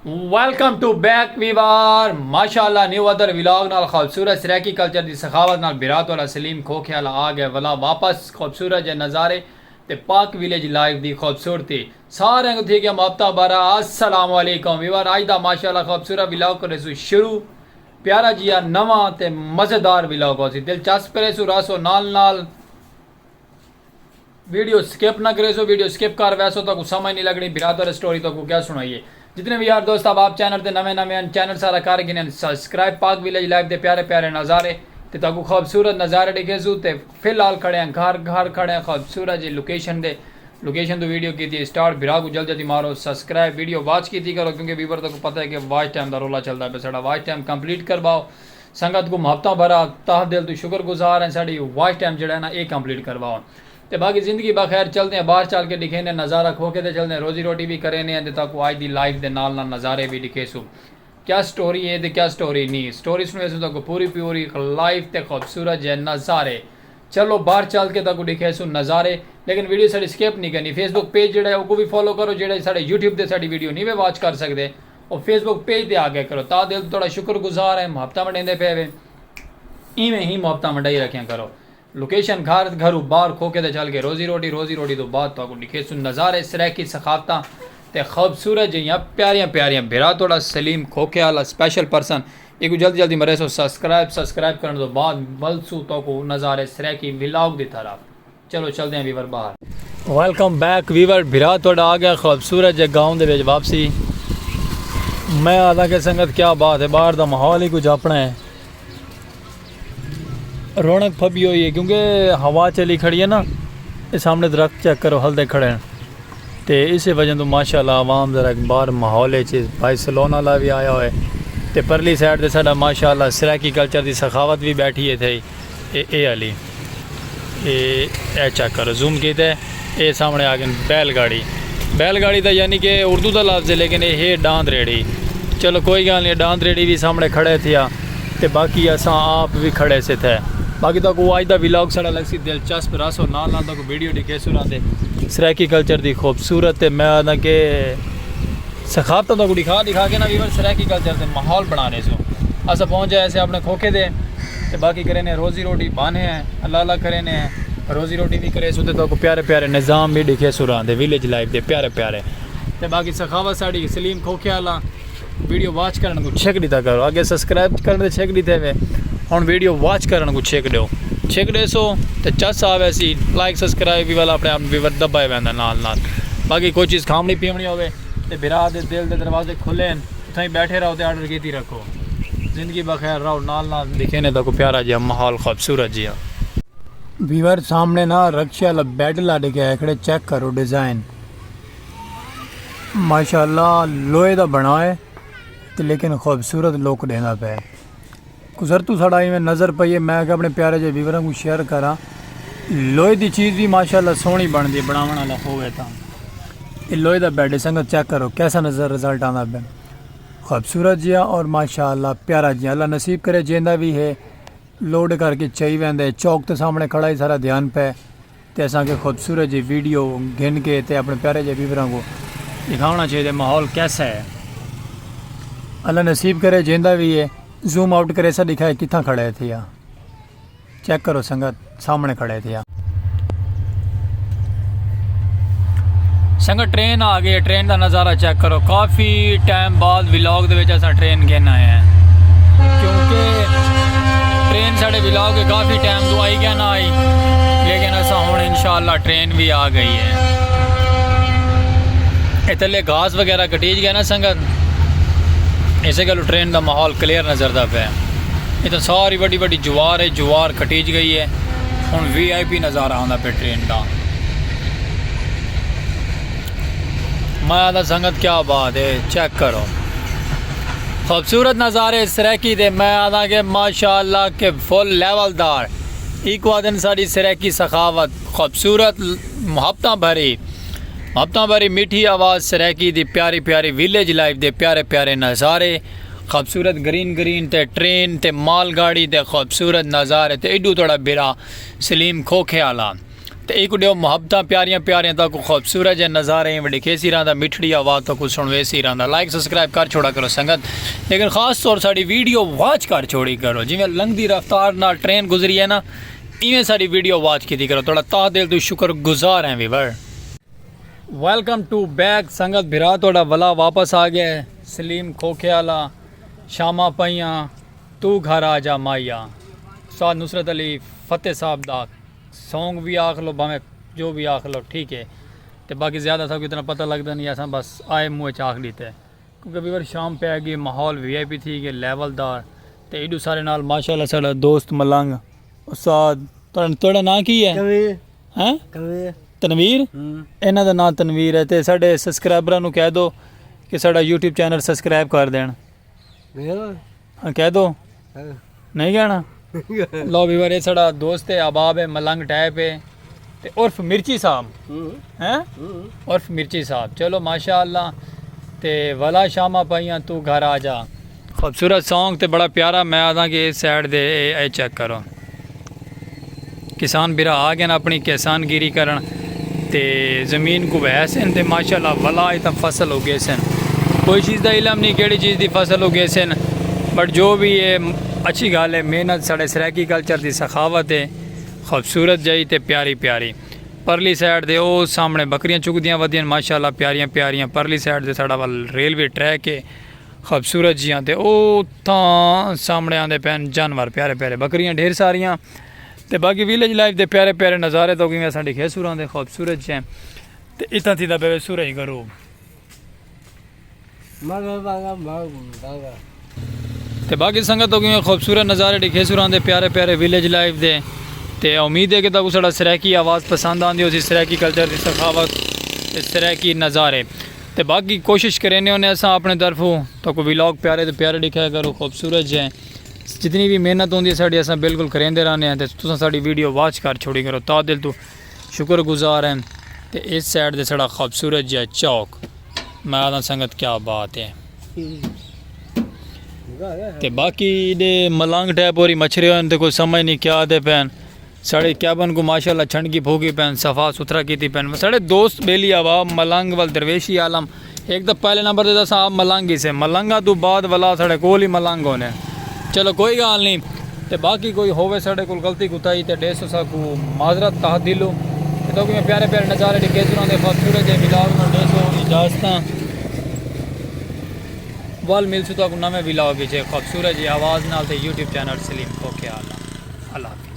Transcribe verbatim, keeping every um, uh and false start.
ویلکم ٹو بیک ویوار، ماشاءاللہ نیو ادر ولاگ نال خوبصورت سرائیکی کلچر دی سخاوت نال بھرا تہاڈا سلیم کھوکھے والا آ گئے ولا واپس۔ خوبصورت جے نظارے تے پاک ویلیج لائف دی خوبصورتی سارے کو تھی گیا محبتہ بھرا۔ السلام علیکم ویوار، اج دا ماشاءاللہ خوبصورت ولاگ کریسوں شروع۔ پیارا جیا نواں تے مزیدار ولاگ ہوسی، دلچسپ کریسوں، رہسو نال نال۔ ویڈیو سکپ نہ کریسو، ویڈیو سکپ کر ویسو تہاکوں سمجھ نہیں لگنی بھرا تہاڈے سٹوری تہاکوں کیا سنائیے۔ جتنے وی یار دوست احباب چینل تے نویں نویں ہن، چینل سارا کر گھنن سبسکرائب۔ پاک ویلیج لائف دے پیارے پیارے نظارے تے تہاکوں خوبصورت نظارے ڈکھیسوں۔ تے فی الحال کھڑے ہیں گھر، گھر کھڑے ہیں خوبصورت جی لوکیشن دے۔ لوکیشن توں ویڈیو کیتی سٹارٹ، بھرا کوں جلدی جلدی مارو سبسکرائب، ویڈیو واچ کیتی کرو کیونکہ ویور تہاکوں پتہ ہے کہ واچ ٹائم دا رولا چلدا پیا، ساڈا واچ ٹائم کمپلیٹ کرواؤ۔ سنگت کوں محبتاں بھرا تہہ دل توں شکر گزار ہیں، ساڈی واچ ٹائم جیڑھا ہے نا اے کمپلیٹ کرواؤ۔ تے باقی زندگی بخیر، چلدے ہیں باہر چل کے ڈکھینے نظارہ کھوکھے تے چلدے ہیں، روزی روٹی وی کرینے ہیں تے تہاکوں اج دی لائف دے نال نال نظارے وی ڈکھیسوں۔ کیا سٹوری ہے تے کیا سٹوری نی، سٹوری سنویسوں تہاکوں پوری پیوری لائف تے خوبصورت جے نظارے۔ چلو باہر چل کے تہاکوں ڈکھیسوں نظارے، لیکن ویڈیو ساڈی سکپ نی کرنی۔ فیس بک پیج جیڑھا ہے اوکوں وی فالو کرو، جیڑھے ساڈے یوٹیوب تے ساڈی ویڈیو نی وے واچ کر سکدے۔ او فیس بک پیج تے آ گئے کرو، تہہ دل تہاڈا شکر گزار ہیں، محبتاں ونڈیندے پئے وے۔ ایویں ہی محبتاں ونڈائی رکھیاں کرو۔ لوکیشن گھر، گھروں باہر کھوکھے تے چل کے روزی روٹی، روزی روٹی توں بعد تہاکوں ڈکھیسوں نظارے سرائیکی ثقافتاں تے خوبصورت جیہاں پیاریاں پیاریاں۔ بھرا تہاڈا سلیم کھوکھے والا سپیشل پرسن، ایکوں جلدی جلدی مریسو سبسکرائب، سبسکرائب کرن توں بعد ملسوں تہاکوں نظارے سرائیکی ولاگ دی طرف۔ چلو چلدے ہیں ویور باہر۔ ویلکم بیک ویور، بھرا تہاڈا آ گیا خوبصورت جے گاؤں دے وچ واپسی۔ میں آکھدا کہ سنگت کیا بات ہے، باہر دا ماحول ہی کچھ اپنا ہے، رونق پھبی ہوئی ہے کیونکہ ہوا چلی کھڑی ہے نا۔ اے سامنے درخت چیک کرو، ہلدے کھڑے ہیں۔ تے اسے وجہ توں ماشاءاللہ عوام ذرا ایک بار ماحول اچ، بھائی سلون والا وی آیا ہوئے۔ تے پرلی سائیڈ تے ساڈا ماشاءاللہ سرائیکی کلچر دی سخاوت وی بیٹھی ہے تھئی۔ اے اے آلی، اے اے چیک کرو، زوم کیتے۔ اے سامنے آ گئے بیل گاڑی۔ بیل گاڑی دا یعنی کہ اردو دا لفظ ہے، لیکن اے ہے ڈاند ریڑھی۔ چلو کوئی گال نہیں، ڈاند ریڑھی وی سامنے کھڑے تھیا تے باقی اساں آپ وی کھڑے سے تھے۔ باقی تہاکوں اج دا ولاگ ساڈا لگسی دلچسپ، رہسو نال نال تہاکوں ویڈیو ڈکھیسوں راندے سرائیکی کلچر دی خوبصورت۔ تے میں آکھدا کہ ثقافتاں تہاکوں ڈکھا ڈکھا کے نا ویور سرائیکی کلچر تے ماحول بنا ریسوں۔ اساں پہنچ جائے سے اپنے کھوکھے دے تے باقی کرینے روزی روٹی بانے ہیں، اللہ اللہ کرینے ہیں، روزی روٹی وی کریسوں تے تہاکوں پیارے پیارے نظام وی ڈکھیسوں راندے ویلیج لائف دے پیارے پیارے۔ تے باقی سخاوت ساڈی سلیم کھوکھے والا۔ ویڈیو واچ کرن کوں چھک ڈتا کرو، اگے سبسکرائب کرن تے چھک ڈتے وے، ہن ویڈیو واچ کرن کوں چھک ڈیو۔ چھک ڈیسو تے چس آوے سی، لائک سبسکرائب وی والا اپنے آپ ویور دبائے ویندا نال نال۔ باقی کوئی چیز کھاونی پیونی ہوے تے بھرا دے دل دے دروازے کھلے ہن، اتھائیں بیٹھے رہو تے آرڈر کیتی رکھو۔ زندگی بخیر رہو، نال نال ڈکھینے تہاکوں پیارا جیہا ماحول، خوبصورت جیہا۔ ویور سامنے نا رکشے والا بیڈ لا ڈکھیا ہے کھڑے، چیک کرو ڈیزائن، ماشاءاللہ لوہے دا بنا ہے تے لیکن خوبصورت لک ڈیندا پے۔ قدرت توں ساڈا ایویں نظر پئی ہے، میں کہ اپنے پیارے جے ویوراں کوں شیئر کراں۔ لوہے دی چیز وی ماشاءاللہ سوہنی بنڑدی ہے، بنڑاونڑ والا ہووے تاں۔ اے لوہے دا بیڈ ہے سنگت، چیک کرو کیسا نظر رزلٹ آندا پیا، خوبصورت جیہا اور ماشاءاللہ پیارا جیہا۔ اللہ نصیب کرے جیندا وی ہے لوڈ کر کے چائی ویندے۔ چوک تے سامنے کھڑا ہی سارا دھیان پے۔ تے اساں کے خوبصورت جی ویڈیو گھن کے تے اپنے پیارے جے ویوراں کو دکھاونا چاہیے ماحول کیسا ہے۔ اللہ نصیب کرے جیندا وی ہے، زوم آؤٹ کرے سا دکھائے کتھاں کھڑے تھیا۔ چیک کرو سنگت، سامنے کھڑے تھیا۔ سنگت ٹرین آ گئی ہے، ٹرین دا نظارہ چیک کرو، کافی ٹائم بعد ولاگ دے وچ اساں ٹرین گھن آئے ہیں، کیونکہ ٹرین ساڈے ولاگ کے کافی ٹائم تو آئی کیا نہ آئی، لیکن اساں ہن انشاءاللہ ٹرین بھی آ گئی ہے۔ اے تلے گھاس وغیرہ کٹیج گیا نا سنگت، اسے گلو ٹرین دا ماحول کلیئر نظر دا پے۔ اتنا ساری وڈی وڈی جوار ہے، جوار کٹیج گئی ہے۔ ہن وی آئی پی نظارہ آندا پے ٹرین دا۔ میں آدھا سنگت کیا بات ہے، چیک کرو خوبصورت نظارے سرائیکی دے۔ میں آدھا کہ ماشاءاللہ کہ فل لیول دار۔ ایکو آدھن ساڈی سرائیکی سخاوت، خوبصورت، محبتاں بھری، محبتاں بھری میٹھی آواز سرائیکی دی، پیاری پیاری ویلیج لائف دے پیارے پیارے نظارے، خوبصورت گرین گرین تے ٹرین تے مال گاڑی دے خوبصورت نظارے تے ایڈو تھوڑا بھرا سلیم کھوکھے آلا۔ تے ایکوں ݙیو محبتاں پیاریاں پیاریاں، تہاکوں خوبصورت جے نظارے ایویں ݙکھیسی رہندا، مٹھڑی آواز تہاکوں سݨویسی رہندا۔ لائک سبسکرائب کر چھوڑا کرو سنگت، لیکن خاص طور ساݙی ویڈیو واچ کر چھوڑی کرو، جیویں لنگھدی رفتار نال ٹرین گزری ہے نا، ایویں ساݙی ویڈیو واچ کیتی کرو۔ تہاݙا تہہ دل توں شکر گزار ہیں ویور۔ ویلکم ٹو بیک سنگت بھرا، تہاݙا ولا واپس آ ڳیا ہے۔ سلیم کھوکھے والا، شاماں پئیاں، تو گھر آ جا مائیا، استاد نصرت علی فتح صاحب دا سانگ وی آکھ لو، بھاویں جو وی آکھ لو، ٹھیک ہے۔ تے باقی زیادہ ساکوں اتنا پتہ لڳدا نہیں، اساں بس آئے منہ اچ آکھ ݙتے۔ کیونکہ ویور شام پئے ڳئی، ماحول وی آئی پی تھی ڳئے، لیول دار۔ تے ایݙو سارے نال ماشاءاللہ ساݙا دوست ملنگ استاد، تہاݙا، تہاݙا ناں کی ہے؟ تنویر۔ ہیں؟ تنویر۔ تنویر؟ ہوں۔ انہاں دا ناں تنویر ہے۔ تے ساݙے سبسکرائبراں نوں کہہ دو کہ ساݙا یوٹیوب چینل سبسکرائب کر ݙیݨ۔ ہاں، کہہ دو۔ ہاں۔ نہیں کہݨا؟ لو ویور، اے ساݙا دوست ہے، احباب ہے، ملنگ ٹائپ ہے، تے عرف مرچی صاحب۔ ہوں۔ ہیں؟ ہوں۔ عرف مرچی صاحب۔ چلو ماشاءاللہ۔ تے ولا شاماں پئیاں، تو گھر آ جا۔ خوبصورت سانگ تے بڑا پیارا، میں آہداں کہ اس سائیڈ دے اے، اے چیک کرو۔ کسان بھرا آ ڳئے ہن اپݨی کسان گیری کرݨ تے زمین کوں وہیسن تے ماشاءاللہ ولا اتھاں فصل اگیسن۔ کوئی چیز دا علم نہیں کیڑھی چیز دی فصل اگیسن، بٹ جو وی ہے اچھی ڳالھ ہے، محنت ساݙے سرائیکی کلچر دی سخاوت ہے، خوبصورت جئی تے پیاری پیاری۔ پرلی سائیڈ دے او سامݨے بکریاں چڳدیاں ودیاں ہن ماشاءاللہ پیاریاں پیاریاں۔ پرلی سائیڈ دے ساݙا ول ریلوے ٹریک ہے، خوبصورت جیاں۔ تے او تاں سامݨے آندے پئے ہن جانور پیارے پیارے، بکریاں ڈھیر ساریاں۔ تے باقی ویلیج لائف دے پیارے پیارے نظارے تہاکوں اساں ݙکھیسوں رہندے، خوبصورت جے۔ تے اتھاں تھیندا پئے سورج غروب۔ مغرب آنگا، مغرب آنگا۔ تے باقی سنگت تہاکوں خوبصورت نظارے ݙکھیسوں رہندے پیارے پیارے ویلیج لائف دے۔ تے امید ہے کہ تہاکوں ساݙا سرائیکی آواز پسند آندی ہوسی، سرائیکی کلچر دی سخاوت تے سرائیکی نظارے۔ تے باقی کوشش کریندے ہوندے اساں اپݨے طرفوں تہاکوں ولاگ پیارے تے پیارے ݙکھایا کروں، خوبصورت جے۔ جتنی وی محنت ہوندی ہے ساݙی، اساں بالکل کریندے رہندے ہیں تے تساں ساݙی ویڈیو واچ کر چھوڑی کرو، تہہ دل توں شکر گزار ہیں۔ تے اس سائیڈ دے ساݙا خوبصورت جیہا چوک، میں آہداں سنگت کیا بات ہے۔ تے باقی ایݙے ملنگ ٹائپ ہوری مچھرے ہوئے تے کوئی سمجھ نہیں کیا آہدے پئے ہن۔ ساݙے کیبن کوں ماشاءاللہ چھنڈکی پھوکی پئے ہن، صفا ستھرا کیتی پئے ہن۔ ساݙے دوست ٻیلی آوا ملنگ ول درویشی عالم، ہک تاں پہلے نمبر تے اساں آپ ملنگ ہیسے، ملنگاں توں بعد ولا ساݙے کول ہی ملنگ ہوندے۔ چلو کوئی ڳالھ نہیں، تے باقی کوئی ہووے ساݙے کول غلطی کوتاہی تے ݙیسو ساکوں معذرت تہہ دلوں۔ تے تہاکوں میں پیارے پیارے نظارے ݙکھیسوں رہندے، خوبصورت جے ولاگ نال ݙیسو اجازتاں۔ ول ملسوں تہاکوں نویں ولاگ وچ خوبصورت جی آواز نال تے یوٹیوب چینل سلیم کھوکھے والا۔ اللہ حافظ۔